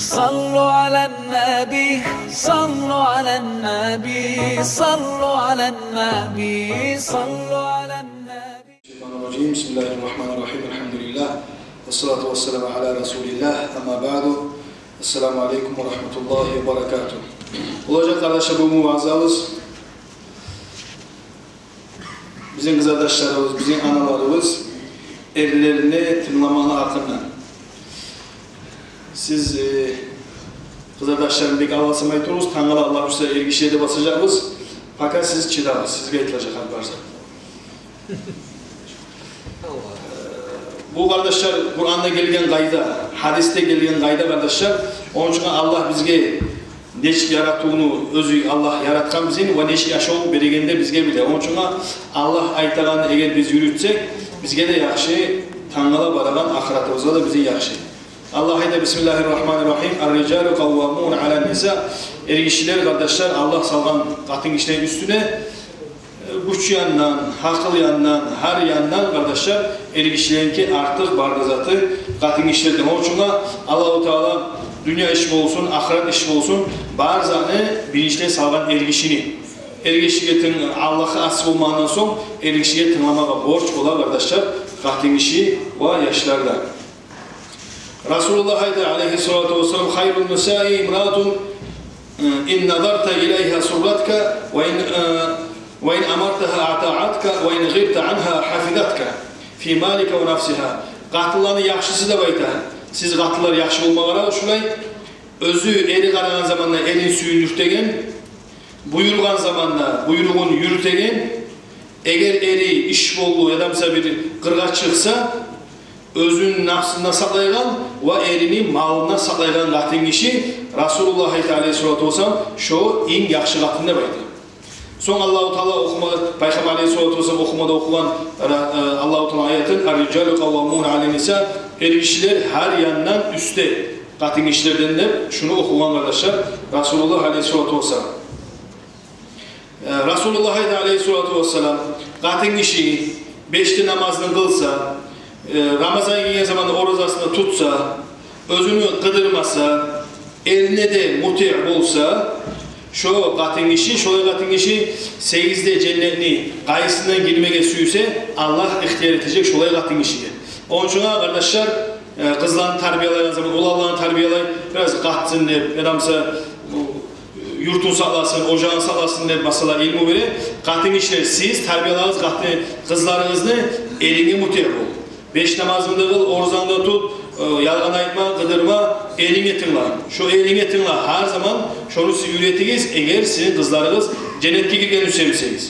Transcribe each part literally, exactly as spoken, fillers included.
صلوا على النبي، صلوا على النبي، صلوا على النبي، صلوا على النبي. الشيطان الرجيم. بسم الله الرحمن الرحيم. الحمد لله. والصلاة والسلام على رسول الله. أما بعد. السلام عليكم ورحمة الله وبركاته. Уллу къардашлар, бугюн ваазабыз бизин къызардашларыбыз, бизин аналарыбыз эрлерине тынгламакъны гьакъындан. Сиз, э, къызардашларым, бек алгъасамай туругъуз, тангала Аллагь буюрса эргишилер де басажакъбыз. Пока сиз чыдагъыз, сизге айтылажакъ гьар бир зат. Бу, къардашлар, Къуранда гелген къайда, гьадисде гелген къайда, къардашлар. Ону учун Аллагь бизге нечик яратывну, оьзю Аллагь яратгъан бизин ва нечик яшав берегенде бизге биле. Ону учун Аллагь айтагъанны эгер биз юрютсек, бизге де яхшы, тангала барагъан ахыратыбызгъа да бизин яхшы. Аллагь айта: بسم الله الرحمن الرحيم. الرجال قوامون على النساء. Эргишилер, къардашлар, Аллагь салгъан къатынгишилени уьстюне, э, гюч янындан, гьакъыл янындан, гьар янындан, къардашлар, эргишилеринки артыкъ бар да заты къатынгишилерден. Ону учун Аллагьу Таала дюнья иш болсун, ахырат иш болсун, бар затны биринчилей салгъан эргишини. Эргишиге тынг-, Аллагьгъа асси болмагъандан сонг, эргишиге тынгламагъа борч бола, къардашлар, къатынгиши ва яшлар да. Расулуллагь айта, عليه الصلاة والسلام: خير النساء امرأة إن نظرت إليها سرتك وإن، وإن أمرتها أطاعتك وإن غبت عنها حفظتك في مالك ونفسها. Къатынланы яхшысы деп айта. Сиз, къатынлар, яхшы болма къарагъыз шулай. Оьзю эри къарагъан заманда эрин сююндюртеген, буюргъан заманда буйругъун юрютеген, эгер эри иш болду яда буса бир къыргъа чыкъса, оьзюню напсын да сакълайгъан ва эрини малын да сакълайгъан къатынгиши, Расулуллагь айта, عليه الصلاة والسلام, шо инг яхшы къатын деп айта. Сонг Аллагьу Таала охума-, Пайхаммар, عليه الصلاة والسلام, охумагъа охугъан ра-, э, Аллагьу Таала аятын: الرجال قوامون على النساء. Эргишилер гьар яндан уьстде къатынгишилерден деп, шуну охугъан, къардашлар, Расулуллагь, عليه الصلاة والسلام. Э, Расулуллагь айта, عليه الصلاة والسلام: къатынгиши беш де намазны къылса, э, Рамазан гелген заманда оразасын да тутса, оьзюн къыдырмаса, эрине де мутиъ болса, шо къатынгиши, шолай къатынгиши сегиз де женнетни къайсына гирмеге сюйсе, Аллагь ихтияр этежек шолай къатынгишиге. Ону учун, къардашлар, э, къызланы тарбиялайгъан заман, уланланы тарбиялай, бираз къатсын деп, яда буса бу юртун сакъласын, ожагъын сакъласын деп, масала, илму бере. Къатынгишилер, сиз тарбиялагъыз къатын-, къызларыгъызны: эринге мутиъ бол. Беш намазынгны да къыл, оразангны да тут, э, ялгъан айтма, къыдырма, эринге тынгла. Шо эринге тынгла гьар заман, шону сиз уьйретигиз, эгер сизин къызларыгъыз женнетге гирген сюе бусагъыз.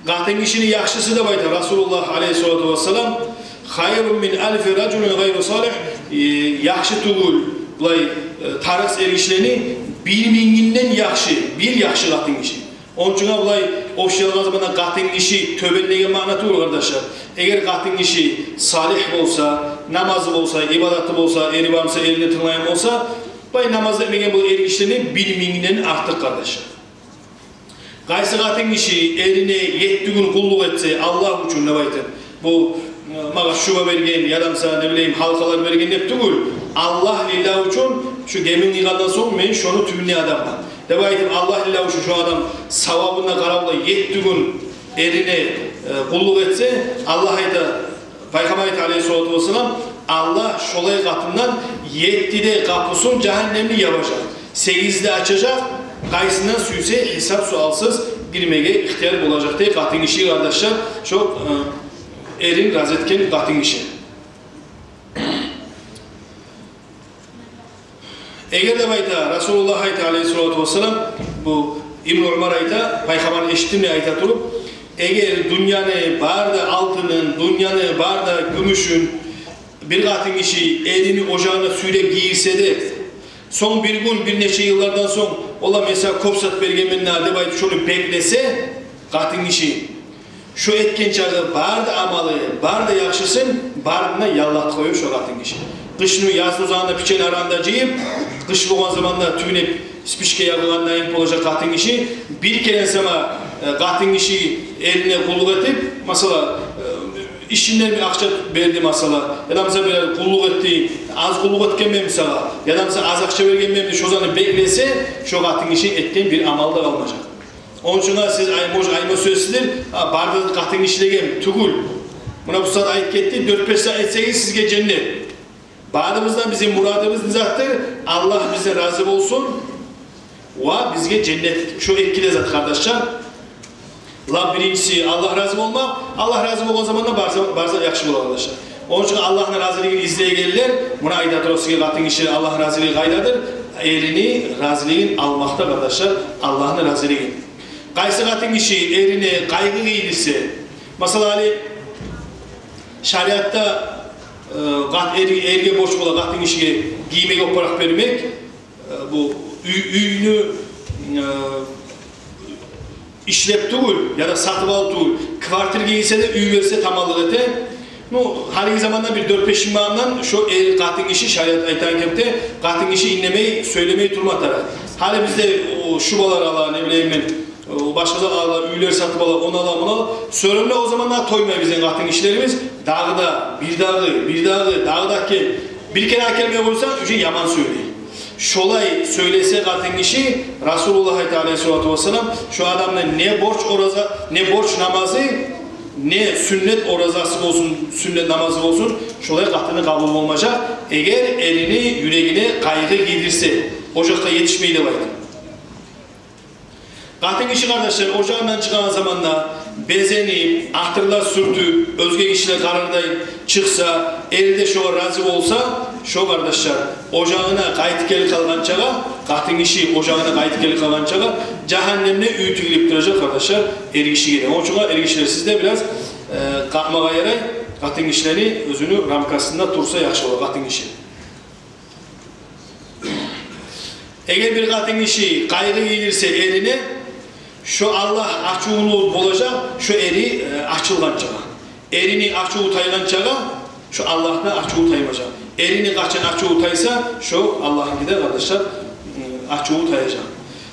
Къатынгишини яхшысы деп айта Расулуллагь, عليه الصلاة والسلام: خير من ألف رجل غير صالح. Э, яхшы тюгюл, булай, э, тарыкъсыз эргишилени бир мингинден яхшы бир яхшы къатынгиши. Ону учун булай ошайгъан заманда къатынгиши тёбен деген маъна тюгюл, къардашлар. Эгер къатынгиши салигь болса, намазы болса, ибадаты болса, эри бар буса, эрине тынглайгъан болса, булай намаз этмеген бу эргишилени бир мингинден артыкъ, къардашлар. Къайсы къатынгиши эрине етти гюн къуллукъ этсе Аллагь учун деп айтып, бу, э, магъа шуба берген, яда буса, не билейим, гьалкъалар берген деп тюгюл, Аллагь лиллагь учун, шу гемин къыйгъандан сонг мен шону тюбюнде адамман деп айтып, Аллагь лиллагь учун шо адам савабына къаравлай етти гюн эрине, э, къуллукъ этсе, Аллагь айта, Пайхаммар айта, عليه الصلاة والسلام: Аллагь шолай къатындан етти де къапусун жагьаннемни ябажакъ, сегиз де ачажакъ, къайсындан сюйсе гьисап-суалсыз гирмеге ихтияр болажакъ дей къатынгиши, къардашлар, шо, э, эрин рази этген къатынгиши. Эгер деп айта, Расулуллагь айта, عليه الصلاة والسلام, бу Ибну Умар айта, Пайхаммарны эшитдим дей айта туруп, эгер дюньяны бары да алтынын, дюньяны бары да гюмюшюн бир къатынгиши эрини ожагъына сюйреп гийирсе де, сонг бир гюн, бир нече йыллардан сонг, ола, мен сагъа кёп зат бергенмен дагъы деп айтып, шону беклесе къатынгиши, шо этген чакъы бары да амалы, бары да яхшысын, барын да яллатып къоюп шо къатынгиши. Къышны, язны узагъында пичени аранда жыйып, къыш болгъан заманда тюбюне спичка ягъылгъандай болажакъ къатынгиши, бир керен сама, э, къатынгиши эрине къуллукъ этип, масала, э, ишинден бир акъча берди масала, яда, мисал, бир къуллукъ этди, аз къуллукъ этгенмен сагъа, яда, мисал, аз акъча бергенмен деп, шо затны беклесе, шо къатын гиши этген бир амалы да къалмажакъ. Ону учун да сиз ай-, может, айтма сюесиздир, а, бары да къатын гишилеге тюгюл. Муна бу сагьат айтып гетди, дёрт-беш сагьат этсегиз сизге женнет. Барыбыздан бизин мурадыбыз не затдыр? Аллагь бизден рази болсун ва бизге женнет. Шо эки де зат, къардашлар. Лап биринчиси Аллагь рази болмакъ. Аллагь рази болгъан заманда бар за-, бар зат яхшы бола, къардашлар. Ону учун Аллагьны разилигин излейгенлер, муна айта тура сизге къатын гиши Аллагьны разилиги къайдадыр? Эрини разилигин алмакъда, къардашлар, Аллагьны разилигин. Къайсы къатын гиши эрине къайгъы гийдирсе, масала, гьали шариатда, э, къат-, эр-, эрге борч бола къатын гишиге гиймеге опуракъ бермек, э, бу уьй-, уьйню, э, ишлеп тюгюл, яда сатып алып тюгюл, квартир гийсе де, уьй берсе таманлыкъ эте. Ну, гьалиги заманда бир дёрт-беш минг манатдан шо эр, къатын гиши, шариат айтагъан кепде, къатын гиши индемей, сёйлемей турма тарыкъ. Гьали бизде о шубалар ала, не билейим мен, о башгъа зат ала, уьйлер сатып ала, ону ала, муну ала. Сёренме о заманда тоймай бизин къатын гишилерибиз. Дагъы да, бир дагъы, бир дагъы, дагъы да гел. Бир керен гелмей къойса, уже яман сёйлей. Шолай сёйлесе къатын гиши, Расулуллагь айта, алейгьиссалату вассалам, шо адамны не борч ораза, не борч намазы, не сюннет оразасы болсун, сюннет намазы болсун, шолай къатыны къабул болмажакъ, эгер эрини юрегине къайгъы гийдирсе, о якъгъа етишмей деп айта. Къатын гиши, къардашлар, ожагъындан чыкъгъан заманда безенип, атырлар сюртюп, оьзге гишилер къарардай чыкъса, эри де шогъар рази болса, шо, къардашлар, ожагъына къайтып гелип къалгъанчагъа, къатын гиши ожагъына къайтып гелип къалгъанчагъа, жагьаннемде уьй тигилип туражакъ, къардашлар, эр гишиге де. Ону учун, эр гишилер, сиз де бираз, э, къакъмагъа ярай, къатын гишилени оьзюню рамкасында турса яхшы бола къатын гиши. Эгер бир къатын гиши къайгъы гийдирсе эрине, шо Аллагь ачувлу болажакъ, шо эри, э, ачылгъанчагъа. Эрини ачуву тайгъанчагъа, шо Аллагьны ачуву таймажакъ. Эрини къачан ачуву тайса, шо Аллагьны да, къардашлар, м, ачуву таяжакъ.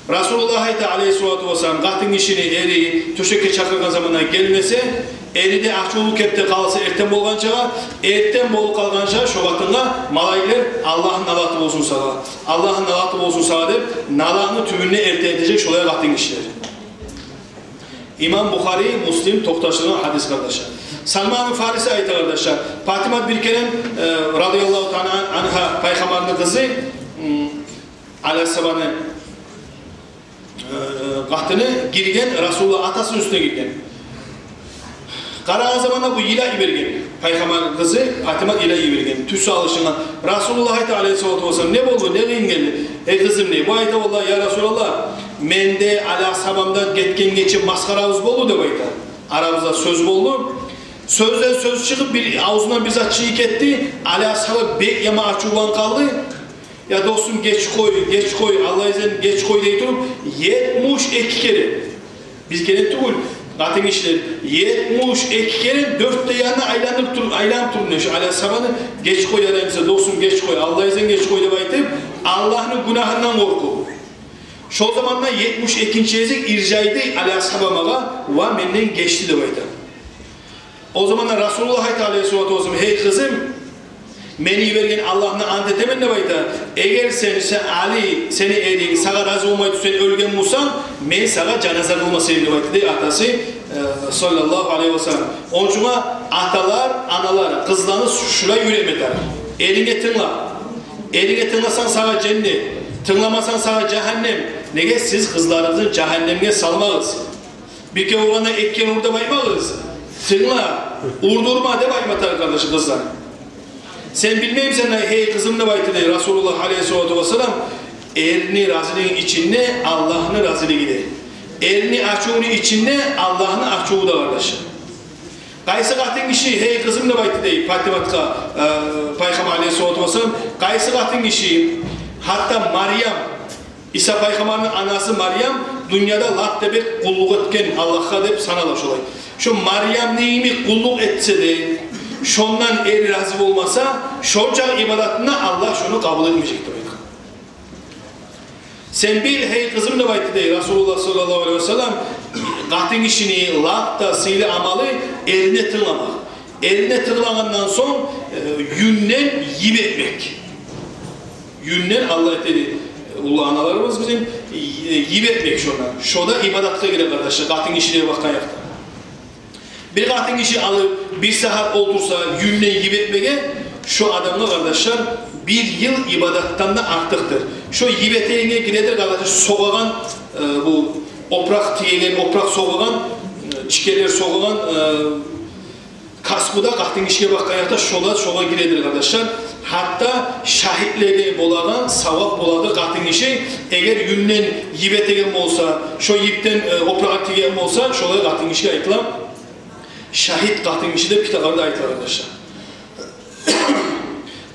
Расулуллагь айта, алейгьиссалату вассалам, къатын гишини эри тёшекге чакъыргъан заманда гелмесе, эри де ачувлу кепде къалса эртен болгъанчагъа, эртен болуп къалгъанча шо къатынгъа малайиклер: «Аллагьны налаты болсун сагъа, Аллагьны налаты болсун сагъа», — деп, налатны тюбюнде эртен этежек шолай къатын гишилер. Имам Бухари, Муслим токъташдыргъан гьадис, къардашлар. Салман Фариси айта, къардашлар, Патимат бир керен, э, радияллагьу таала ан-, ангьа, Пайхаммарны къызы, м, Али асгьабаны, э, къатыны гирген, Расулуллагь атасыны уьстюне гирген. Къарагъан заманда бу йылап йиберген. Пайхаммарны къызы Патимат йылап йиберген. Тюсю алышынгъан. Расулуллагь айта, алейгьиссалату вассалам: «Не болду? Не къыйын гелди?» «Эй, къызым, — дей. — Бу айта, валлагь, я Расулуллагь, мен де, Али асгьабам да гетгенге чейин масхарабыз болду, — деп айта. — Арабызда сёз болду. Сёзден сёз чыгъып, бир авзундан бир зат чыгъып гетди. Али асгьаба бек яман ачувланып къалды. Я, досум, геч къой, геч къой, Аллагь изин, геч къой», — дей туруп, етмиш эки керен. Биз керен тюгюл, къатын гишилер, етмиш эки керен дёрт де янына айланып тур-, айланып турду шо Али асгьабаны: «Геч къой, ярай буса, досум, геч къой, Аллагь изин, геч къой», — деп айтып, Аллагьны гюнагьындан къоркъуп. Шо заманда етмиш экинчи гезик иржайды Али асгьаба магъа ва менден гечди деп айта. О заманда Расулуллагь айта, алейгьиссалату вассалам: «Гьей, къызым, мени йиберген Аллагьны ант этемен, — деп айта, — эгер сен, сен, Али, сени эринг сагъа рази болмай туруп сен оьлген бусанг, мен сагъа жаназа къылмас эдим», — деп айтды дей атасы, э, саллаллагьу алейгьи ва саллам. Ону учун аталар, аналар къызланы шулай уьйретме тарыкъ. Эринге тынгла. Эринге тынгласанг, сагъа женнет. Тынгламасанг, сагъа жагьаннем. Неге? Сиз къызларыгъызны жагьаннемге салмагъыз. Бир керен ургъанда эки керен ур деп айтмагъыз. Тынгла, урдурма деп айтма тарыкъ, къардаш, къызлар. Сен билмеймисен, гьей къызым, деп айтды дей Расулуллагь алейгьиссалату вассалам, эрни разилигини ичинде Аллагьны разилиги де, эрни ачувну ичинде Аллагьны ачуву да, къардаш. Къайсы къатын гиши, гьей къызым, деп айтды дей Патиматгъа, э, Пайхаммар алейгьиссалату вассалам, къайсы къатын гиши, гьатта Марьям, Иса пайхаммарны анасы Марьям дюньяда лап да бек къуллукъ этген Аллагьгъа деп санала шолай. Шо Марьямны йимик къуллукъ этсе де, шондан эри рази болмаса, шончакъы ибадатын да Аллагь шону къабул этмежек деп айтгъан. Сен бил, гьей къызым, деп айтды дей Расулуллагь саллаллагьу алейгьи ва саллам, къатын гишини лап да сыйлы амалы — эрине тынгламакъ. Элине тыгъылагъандан сонг, э, юнден йип этмек. Юнден, Аллагь этеди, уллу аналарыбыз бизин, э, йип этмек шону. Шо да ибадатгъа гире, къардашлар, къатын гишилеге бакъгъан якъда. Бир къатын гиши алып, бир сагьат олтурса юнден йип этмеге, шо адамгъа, къардашлар, бир йыл ибадатдан да артыкъдыр. Шо йип этегенге гиредир, къардашлар, согъагъан, э, бу опуракъ тигеген, опуракъ согъагъан, э, чикелер согъагъан, э, касбу да къатын гишиге бакъгъан якъда шо да шогъа гиредир, къардашлар. Гьатта шагьитлеге болагъан савап боладыр къатын гиши, эгер юнден йип этеген болса, шо йипден, э, опуракъ тигеген болса, шолай къатын гишиге айтыла шагьит къатын гиши деп китапларда айтыла, къардашлар.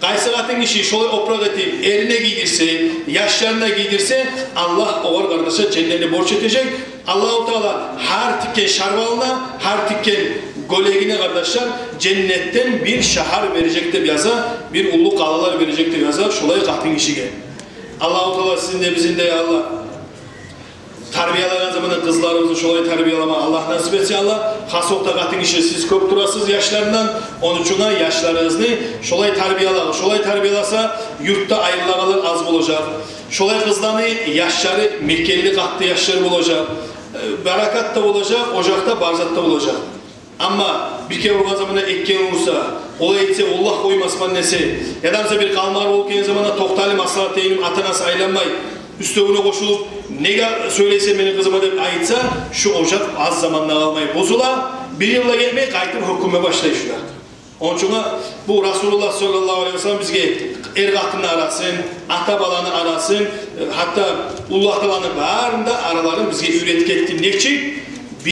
Къайсы къатын гиши шолай опуракъ этип, эрине гийдирсе, яшларына гийдирсе, Аллагь огъар, къардашлар, женнетни борч этежек. Аллагьу Таала гьар тикген шарвалына, гьар тикген гёлегине, къардашлар, женнетден бир шагьар бережек деп яза, бир уллу къалалар бережек деп яза шолай къатын гишиге. Аллагьу Таала сизин де, бизин де, я Аллагь, тарбиялагъан заманда къызларыбызны шолай тарбиялама Аллагь насип этсин, Аллагь. Хас окъда къатын гиши сиз кёп турасыз яшларындан, ону учун да яшларыгъызны шолай тарбиялагъыз. Шолай тарбияласа, юртда айрылагъанлар аз болажакъ. Шолай къызланы яшлары мекенли, къатты яшлар болажакъ. Э, баракат да болажакъ, ожакъда бар зат да болажакъ. Амма бир керен ургъан заманда эки керен урса, олай этсе, валлагь, къоймасман десе, яда бир къалмагъал болуп гелген заманда, токътайлы, маслагьат этейим, ата-анасы айланмай, уьстевюне къошулуп, неге сёйлейсен мени къызыма деп айтса, шу ожакъ аз заманда къалмай бузула, бир йыл да гетмей къайтып гьёкюнме башлай шулар. Ону учун бу Расулуллагь саллаллагьу алайгьи ва саллам бизге эр-къатынны арасын, ата-баланы арасын, э, гьатта уллу аталаны барын да араларын бизге уьйретип гетди. Нечик?